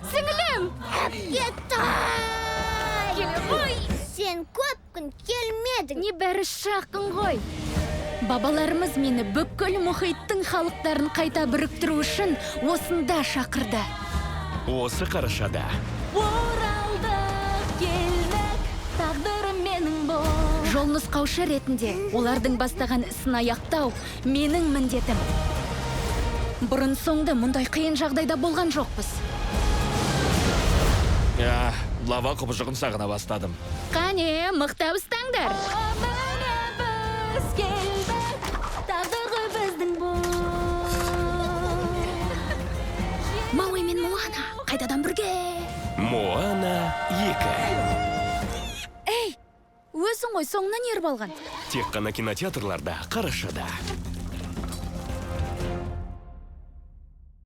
Сіңілім! Әпкетай! Келе ғой! Сен көп күн келмедің. Небәрі жақын ғой. Бабаларымыз мені бүкіл мұхиттың халықтарын қайта біріктіру үшін осында шақырды. Осы қарашада. Оралдық келдік, тағдырым менің бұл. Жол нұсқаушы ретінде олардың бастаған ісін аяқтау менің міндетім. Бұрын соңды мұндай қиын жағдайда болған жоқпыз. Я, лава құбыжығын сағына бастадым. Қане, мықтап ұстаңдар. Міне біз келдік, тағдыр ғой біздің бұл. Мауи мен Моана қайтадан бірге. Моана 2. Ей, өзің ғой соңынан еріп алған. Тек қана кинотеатрларда қарашада.